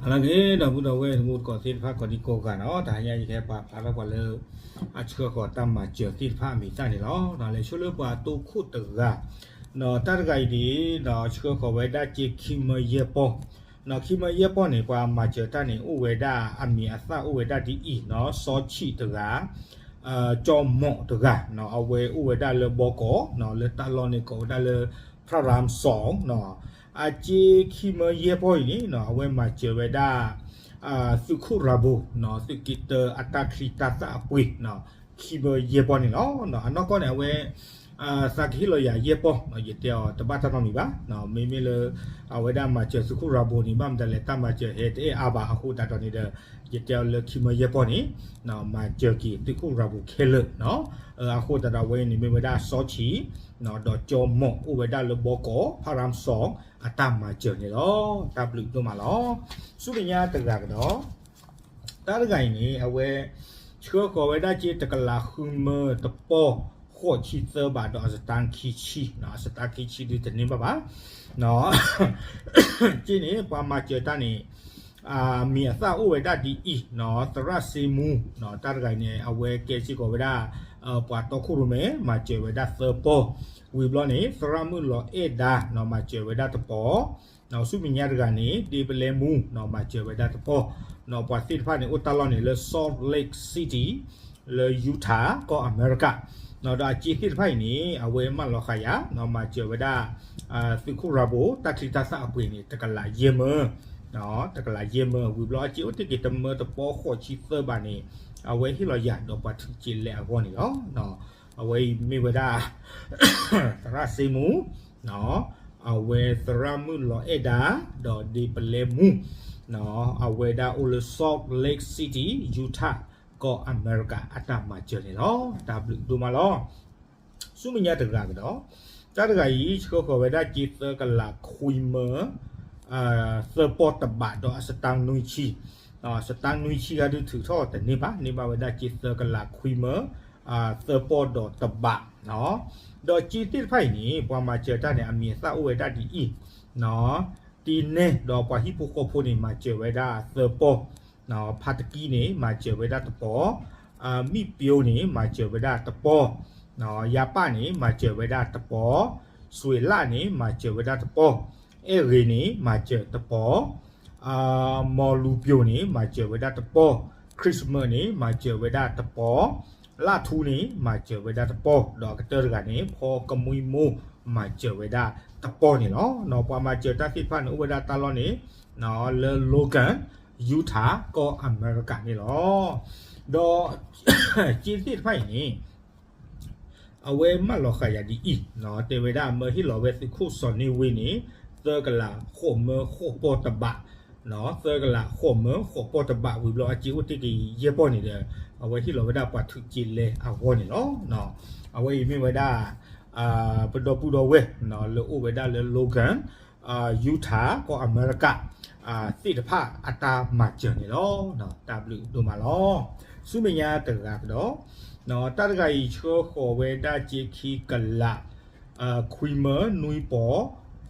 လၢအဂ့ၤ ဒီပုၢ်ဒီဝဲၢ်တံၤသကိးသ့ၣ်တဖၣ် ကိးဒံကိးဂၤနီၤ, တဟါညါယကဟဲပာ်ဖျါထီၣ်ပှၤလၢ အဆှၢဃီၤတၢ်မၤစၢၤသ့ၣ်တဖၣ်အမံၤသၣ်န့ၣ်လီၤ. လဲၤဆိလၢပှၤတိခိၣ်တဂၤ, ဒီးတၢ်တဂၤအံၤန့ၣ် ဒီးဆှၢဃီၤဝဲဒၣ်က့ခံမၢယဲၢ်ပီၢ်, ဒီးခံမၢယဲၢ်ပီၢ်န့ၣ် ပှၤမၤစၢၤတၢ်န့ၣ် အိၣ်ဝဲဒၣ်အမံၤအသၣ်အိၣ်ဝဲဒၣ်ဒ်အံၤနီၤ, စီဆံးတဂၤ, ကၠီမီးတဂၤ, အဝဲအိၣ်ဝဲဒၣ်လၢဘီကီး, လၢတၢ်လီၢ်န့ၣ်ကိးဝဲဒၣ်လၢ พระรามสองနီၤ, အက့ခံမၢယဲၢ်ပီၢ်အံၤန့ၣ် အဝဲမၤစၢၤဝဲဒၣ် သုးခိၣ်ရၤဘိ, သုးက့တၢအတၢ်ချံတၢ်သၣ်အပှ့ၤ, ခံမၢယဲၢ်ပီၢ်န့ၣ်လီၤ. အနီၢ်ကီၢ်န့ၣ် အဝဲ သးကဟ့ၣ်လီၤယၤယဲၢ်ပီၢ်, ယတဲအီၤတဘၣ်တၢ်နီတမံၤဘၣ်, မ့မ့ၢ်လၢ အဝဲဒၣ်မၤစၢၤသုးခိၣ်ရၤဘိန့ၣ် ဘၣ်မတၤလဲၣ် တၢ်မၤစၢၤဟဲတအဲၣ်အါဘၣ်အဃိသတးဒီးန့ၣ်ဒီး ယတဲအီၤလၢခံမၢယဲၢ်ပီၢ်န့ၣ် မၤစၢၤက့ၤသုးခိၣ်ရၤဘိခဲလၢာ်နီၤ, အဃိသတးဒီးအဝဲန့ၣ်မ့ၢ်ဝဲဒၣ်စီဆံး ဒီးကၠီမီးအိၣ်ဝဲဒၣ်လၢဘီကီး พระรามสอง အတၢ်မၤစၢၤန့ၣ်လီၤ. တၢ်ဘျုးဒိၣ်မးလီၤ. ဆူမဲာ်ညါတဂၤကဒီး တၢ်တဂၤအံၤန့ၣ် အဝဲ ဆှၢဃီၤဝဲဒၣ်က့တကလးဃုမၢတပီၢ်ဃိးဆံသၢဘးဒီးအစတါခံဆံ, အစတါခံဆံဒုတန့ၢ်ဘၣ်ဘၣ်, က့န့ၣ် ပှၤမၤစၢၤတၢ်န့ၣ် မံၤအသၣ်အိၣ်ဝဲဒၣ်ဒ်အံၤနီၤ, သရၣ်စ့မူ, တၢ်တဂၤအံၤန့ၣ် အဝဲကဲစ့ၢ်ကီးဝဲဒၣ် ပှၤတီခိၣ်ရိၣ်မဲ မၤစၢၤဝဲဒၣ်သၢပီၢ်, ဝံၤဘျီန့ၣ် သရၣ်မုၣ်လီၤအဲၣ်ဒါနီၤ မၤစၢၤဝဲဒၣ်တပီၢ်, ဆူမဲာ်ညါတဂၤန့ၣ် ဒ့ပလဲမူ မၤစၢၤဝဲဒၣ်တပီၢ်, ပှၤသ့ၣ်တဖၣ်န့ၣ် အိၣ်တၢ်လီၢ်န့ၣ်လၢ Salt Lake City လၢ Utah ကီၢ်အမဲရကၤ, ဒီးအက့သ့ၣ်တဖၣ်အံၤန့ၣ် အဝဲမၢလီၤဃာ်ယၤနီၤ မၤစၢၤဝဲဒၣ် သုးခိၣ်ရၤဘိ တၢ်ချံတၢ်သၣ်အပှ့ၤန့ၣ် တကလးယဲၢ်မၢ, တကလးယဲၢ်မၢ ဝံၤဘျီအက့အိၣ်တ့ၢ်က့ၤတမၢတပီၢ်ဃိးဆံသၢဘးန့ၣ် အဝဲဟ့ၣ်လီၤယၤဒီးပှၤထုးက့လဲအဂီၢ်န့ၣ်လီၤ. အဝဲအံၤမ့ၢ်ဝဲဒၣ် သရၣ်စ့မူ အဝဲသရၣ်မုၣ်လီၤအဲၣ်ဒါ ဒီးဒ့ပလဲမူ အဝဲဒၣ်အိၣ်လၢ Salt Lake City Utah ကီၢ်အမဲရကၤအတၢ်မၤစၢၤန့ၣ်လီၤ. တၢ်ဘျုးဒိၣ်မးလီၤ. ဆူမဲာ်ညါတဂၤကဒီး တၢ်တဂၤအံၤ ဆှၢဃီၤဝဲဒၣ်က့သၢကလးခွံမၢ သၢပီၢ်တဘးဒီးအစတါနွံဆံ, စတါနွံဆံဂၤဒုးထုးထီၣ်တန့ၢ်ဘၣ်, န့ၢ်ဘၣ်ဝဲဒၣ်က့သၢကလးခွံမၢ သၢပီၢ်ဒီးတဘး, ဒီးက့သ့ၣ်တဖၣ်အံၤန့ၣ် ပှၤမၤစၢၤတၢ်န့ၣ် အမံၤအသၣ်အိၣ်ဝဲဒၣ်ဒ်အံၤ, တံနဲၣ်ဒီးပှၤဟံၣ်ဖိဃီဖိန့ၣ် မၤစၢၤဝဲဒၣ်သၢပီၢ်, ဖါတကံန့ၣ် မၤစၢၤဝဲဒၣ်တပီၢ်, မံၣ်ပျိန့ၣ် မၤစၢၤဝဲဒၣ်တပီၢ်, ယါပၣ်န့ၣ် မၤစၢၤဝဲဒၣ်တပီၢ်, စွ့ၤလၣ်န့ၣ် မၤစၢၤဝဲဒၣ်တပီၢ်, အဲၣ်ဂ့ၤန့ၣ် မၤစၢၤတပီၢ် မီၤလူၤပျိၤန့ၣ် မၤစၢၤဝဲဒၣ်တပီၢ်, Christmasန့ၣ် မၤစၢၤဝဲဒၣ်တပီၢ်, လၣ်ထူန့ၣ် မၤစၢၤဝဲဒၣ်တပီၢ်, ဒီးအကတၢၢ်တဂၤန့ၣ် ဖီကမှံမိၢ် မၤစၢၤဝဲဒၣ်တပီၢ်န့ၣ်လီၤ. ပှၤမၤစၢၤတၢ်သ့ၣ်တဖၣ်န့ၣ် အိၣ်ဝဲဒၣ်တၢ်လီၢ်န့ၣ် လၢ Logan Utah ကီၢ်အမဲရကၤန့ၣ်လီၤ. ဒီး က့သ့ၣ်တဖၣ်အံၤန့ၣ် အဝဲမၢလီၤဃာ်ယၤဒ်အံၤ, တဲဝဲဒၣ်မၢဟ့ၣ်လီၤဝဲသုးခိၣ်စီၤန့ၢ်ဝ့န့ၣ် သၢကလးဃိးမၢဃိးပီၢ်တဘး, သၢကလးဃိးမၢဃိးပီၢ်တဘး ဝံၤဘျီအက့အိၣ်တ့ၢ်က့ၤယဲၢ်ပီၢ်န့ၣ်ဒီး အဝဲဟ့ၣ်လီၤဝဲဒၣ်ပှၤထုးက့လဲအဂီၢ်န့ၣ်လီၤ. အဝဲအံၤမ့ၢ်ဝဲဒၣ် ပဒီပုၢ်ဒီဝဲၢ် လၢအိၣ်ဝဲဒၣ်လၢ Logan Utah ကီၢ်အမဲရကၤ သ့ၣ်တဖၣ်အတၢ်မၤစၢၤန့ၣ်လီၤ. တၢ်ဘျုးဒိၣ်မးလီၤ. ဆူမဲာ်ညါတဂၤကဒီး တၢ်တဂၤအံၤဆှၢဃီၤဝဲဒၣ်က့ခံကလး ခွံမၢနွံပီၢ်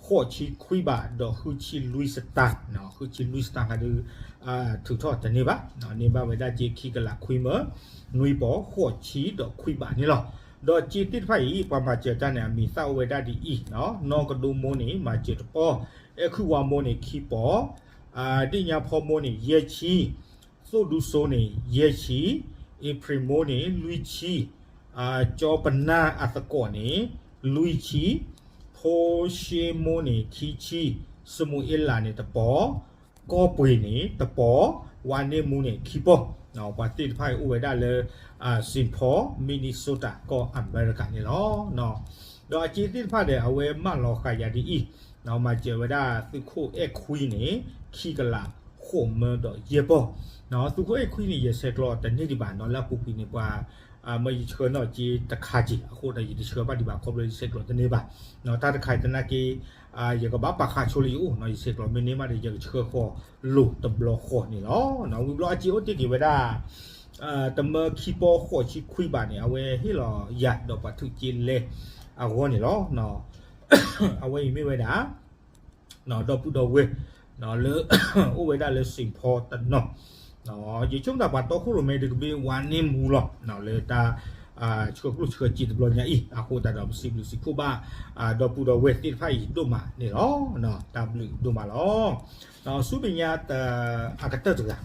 ဃိးဆံခွံဘး ဒီးဃုဆံလွံၢ်စတၢ်, ဃုဆံလွံၢ်စတၢ်ဟးဒုး ထုးထီၣ်တန့ၢ်ဘၣ်, န့ၢ်ဘၣ်ဝဲဒၣ်က့ခံကလးခွံမၢ နွံပီၢ် ဃိးဆံဒီးခွံဘးန့ၣ်လီၤ. ဒီးက့သ့ၣ်တဖၣ်အံၤ ပှၤမၤစၢၤတၢ်န့ၣ် အမံၤသၣ်အိၣ်ဝဲဒၣ်ဒ်အံၤ, နီၢ်ကဒိမိၢ်န့ၣ် မၤစၢၤတပီၢ်, အဲၣ်ခုၣ်ဝါမိၢ်န့ၣ်ခံပီၢ်, ဒ့ၣ်ညါဖီမိၢ်န့ၣ် ယဲၢ်ဆံ, သိၣ်ဒူစိန့ၣ် ယဲၢ်ဆံ, အ့ဖြ့ၣ်မိၢ်န့ၣ် လွံၢ်ဆံ, ကၠီပနၢ်အသကိးန့ၣ် လွံၢ်ဆံ, ဖိရှ့မိၢ်န့ၣ် ခံဆံ, စမူၤအ့လးန့ၣ်တပီၢ်, ကီၢ်ပှ့ၤန့ၣ်တပီၢ်, ဝါန့ၢ်မူန့ၣ်ခံပီၢ်, ပှၤသ့ၣ်တဖၣ်အံၤအိၣ်ဝဲဒၣ်လၢ Saint Paul Minnesota ကီၢ်အမဲရကၤန့ၣ်လီၤ. ဒီးအက့သ့ၣ်တဖၣ်ဒီး အဝဲမၢလီၤဃာ်ယၤဒ်အံၤ, မၤစၢၤဝဲဒၣ်သုးခိၣ်အဲၣ်ခွံန့ၣ် ခံကလးဃိးမၢဒီးယဲၢ်ပီၢ်, သုးခိၣ်အဲၣ်ခွံန့ၣ် ယဆဲးကျိးတန့ၢ်ဒံးဘၣ်နီၤ, လၢအပူၤကွံာ်န့ၣ် ပှၤ မၢယဆှၢနီၢ်က့တခါက့ၤ အဃိဒီးယတဆှၢဘၣ်ဒံးဘၣ် ခီဖျိယဆဲးကျိးတန့ၢ်ဘၣ်, တၢ်တခါအံၤသနာ်က့ ယကဘၣ်ပာ်ခးဆိလၢယအိၣ်နီၤ, ယဆဲးကျိးမ့ၢ်န့ၢ်မးဒီး ယကဆှၢဃီၤလိာ်တဘျီဃီန့ၣ်လီၤ. ဝံၤဘျီအက့အိၣ်တ့ၢ်က့ၤဝဲဒၣ် တမၢခံပီၢ်ဃိးဆံခွံဘးန့ၣ် အဝဲဟ့ၣ်လီၤယၤဒီးပှၤထုးက့လဲအဂီၢ်န့ၣ်လီၤ. အဝဲအံၤမ့ၢ်ဝဲဒၣ် ဒီပုၢ်ဒီဝဲၢ် လၢ အိၣ်ဝဲဒၣ်လၢ Saint Paul တနီၤ, ယဆိကမိၣ်သးပှၤတီခိၣ်ရိၣ်မဲဒုးကဘၣ်ဝါန့ၢ်မူလီၤ လၢတၢ် ဆှၢကျိၣ်ဆှၢစ့တဘျီညါအံၤ, အဃိသတးဒီးပစံးဘျုးစံးဖှိၣ်ဘၣ် ဒီပုၢ်ဒီဝဲၢ်သ့ၣ်တဖၣ်အံၤဒိၣ်မးန့ၣ်လီၤ. တၢ်ဘျုးဒိၣ်မးလီၤ. ဆူမဲာ်ညါ အကတၢၢ်တဂၤ,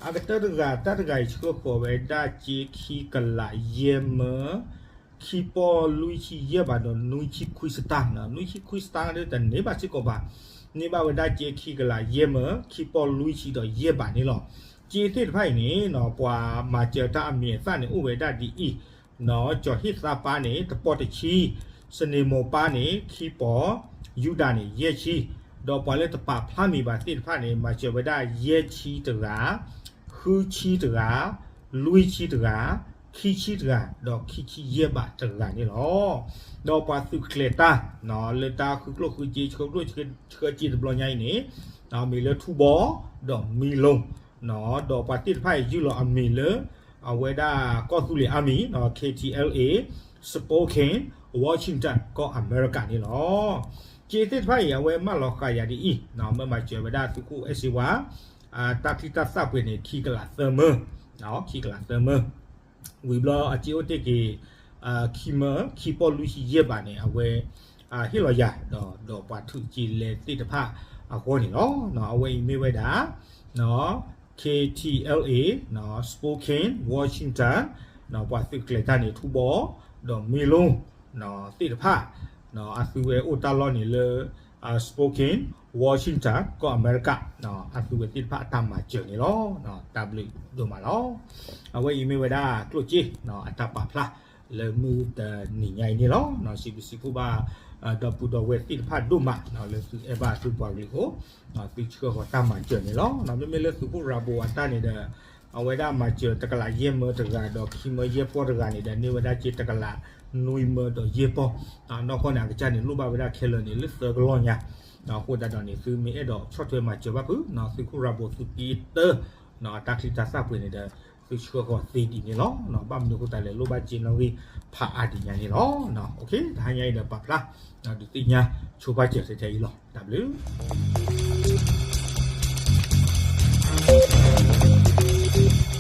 အကတၢၢ်တဂၤ တၢ်တဂၤအံၤဆှၢဃီၤဝဲဒၣ်စ့ခံကလးယဲၢ်မၢ ခံပီၢ်လွံၢ်ဆံယဲၢ်ဘးဒီးနွံဆံခွံစတၢၢ်, နွံဆံခွံစတၢၢ်ဒ်တန့ၢ်ဘၣ်စ့ၢ်ကီးဘၣ်, န့ၢ်ဘၣ်ဝဲဒၣ်စ့ခံကလးယဲၢ်မၢ ခံပီၢ်လွံၢ်ဆံဒီးယဲၢ်ဘးန့ၣ်လီၤ. စ့သ့ၣ်တဖၣ်အံၤန့ၣ် ပှၤမၤစၢၤတၢ်အမံၤအသၣ်န့ၣ်အိၣ်ဝဲဒၣ်ဒ်အံၤ, ကၠီၤဟ့ၣ်သါပၢ်န့ၣ် တပီၢ်တဆံ, စန့ၣ်မိၤပၢ်န့ၣ် ခံပီၢ်, ယူဒၤန့ၣ် ယဲၢ်ဆံ, ဒီးပှၤလၢတပာ်ဖျါမံၤဘၣ်သ့ၣ်တဖၣ်န့ၣ် မၤစၢၤဝဲဒၣ်ယဲၢ်ဆံတဂၤ, ဃုဆံတဂၤ, လွံၢ်ဆံတဂၤ, ခံဆံတဂၤ, ဒီးခံဆံယဲၢ်ဘးတဂၤန့ၣ်လီၤ. ဒီးပှၤသုးကျဲၤတၢ် လၢတၢ်ဃုကျိၣ်ဃုစ့ ဆှၢကျိၣ်ဆှၢစ့တဘျီညါအံၤန့ၣ် မ့ၢ်လၢထူဘီ ဒီးမံလိ ဒီးပှၤသ့ၣ်တဖၣ်အံၤယုၢ်လီၤအမံၤလၢ အဝဲဒၣ်ကီၢ်သူလ့ၤအါမံၤ K T L A, Spokane, Washington ကီၢ်အမဲရကၤန့ၣ်လီၤ. စ့သ့ၣ်တဖၣ်အံၤ အဝဲမၢလီၤဃာ်ယၤဒ်အံၤ, မၢမၤစၢၤဝဲဒၣ်သုးခိၣ်အဲၣ်စ့ဝါ တၢ်ချံတၢ်သၣ်ပှ့ၤန့ၣ် ခံကလးသၢမၢ, ခံကလးသၢမၢ ဝံၤဘျီအစ့အိၣ်တ့ၢ်က့ၤ ခံမၢ ခံပီၢ်လွံၢ်ဆံယဲၢ်ဘးန့ၣ် အဝဲ ဟ့ၣ်လီၤယၤ ဒီးပှၤထုးစ့လဲသ့ၣ်တဖၣ်အဂီၢ်န့ၣ်လီၤ. အဝဲအံၤမ့ၢ်ဝဲဒၣ် K T L A, Spokane, Washington, ပှၤသုးကျဲၤတၢ်န့ၣ် ထူဘီ ဒီးမံလိ သ့ၣ်တဖၣ် အသုဝဲအိၣ်တၢ်လီၢ်န့ၣ်လၢ Spokane, Washington ကီၢ်အမဲရကၤ အသုဝဲသ့ၣ်တဖၣ်အတၢ်မၤစၢၤန့ၣ်လီၤ. တၢ်ဘျုးဒိၣ်မးလီၤ. အဝဲအံၤမ့ၢ်ဝဲဒၣ်ကျိၣ်စ့ အတၢ်ပာ်ဖျါ လၢမုၢ်တနံၤညါအံၤန့ၣ်လီၤ. စံးဘျုးစံးဖှိၣ်ဘၣ် ဒီပုၢ်ဒီဝဲၢ်သ့ၣ်တဖၣ်ဒိၣ်မး လၢသုအဲၣ်ဘၣ်သုပှၤကလုာ်အဃိ သုဆှၢဃီၤတၢ်မၤစၢၤန့ၣ်လီၤ. မ့မ့ၢ်လၢသုးခိၣ်ရၤဘိးအတၢ်န့ၣ်ဒီး အဝဲဒၣ်မၤစၢၤတကလးယဲၢ်မၢတဂၤ ဒီးခံမၢယဲၢ်ပီၢ်တဂၤန့ၣ်ဒီး န့ၢ်ဝဲဒၣ်စ့တကလးနွံမၢဒီးယဲၢ်ပီၢ်, နီၢ်ကီၢ်န့ၣ် အကစၢ်န့ၣ် လိၣ်ဘၣ်ဝဲဒၣ်ခဲလၢာ်န့ၣ် လၢသၢကလီၢ်ညါ, အဃိသတးဒီးန့ၣ် သုမ့ၢ်အဲၣ်ဒိးဆီၣ်ထွဲမၤစၢၤဘၣ်ဖုး သုးခိၣ်ရၤဘိးသုးက့တၢ တၢ်ချံတၢ်သၣ်ပှ့ၤန့ၣ်ဒီး သုဆှၢဃီၤသ့ဒ်န့ၣ်လီၤ. ဘၣ်မနုၤအဃိသတးလဲၣ် လိၣ်ဘၣ်စ့နီၣ်ဂံၢ်ဖးအါဒံးညါန့ၣ်လီၤ. တဟါညါအံၤဒီးပာ်ဖျါ ဒုးသ့ၣ်ညါဆိပာ်စၢၤထဲထဲအံၤလီၤ. တၢ်ဘျုး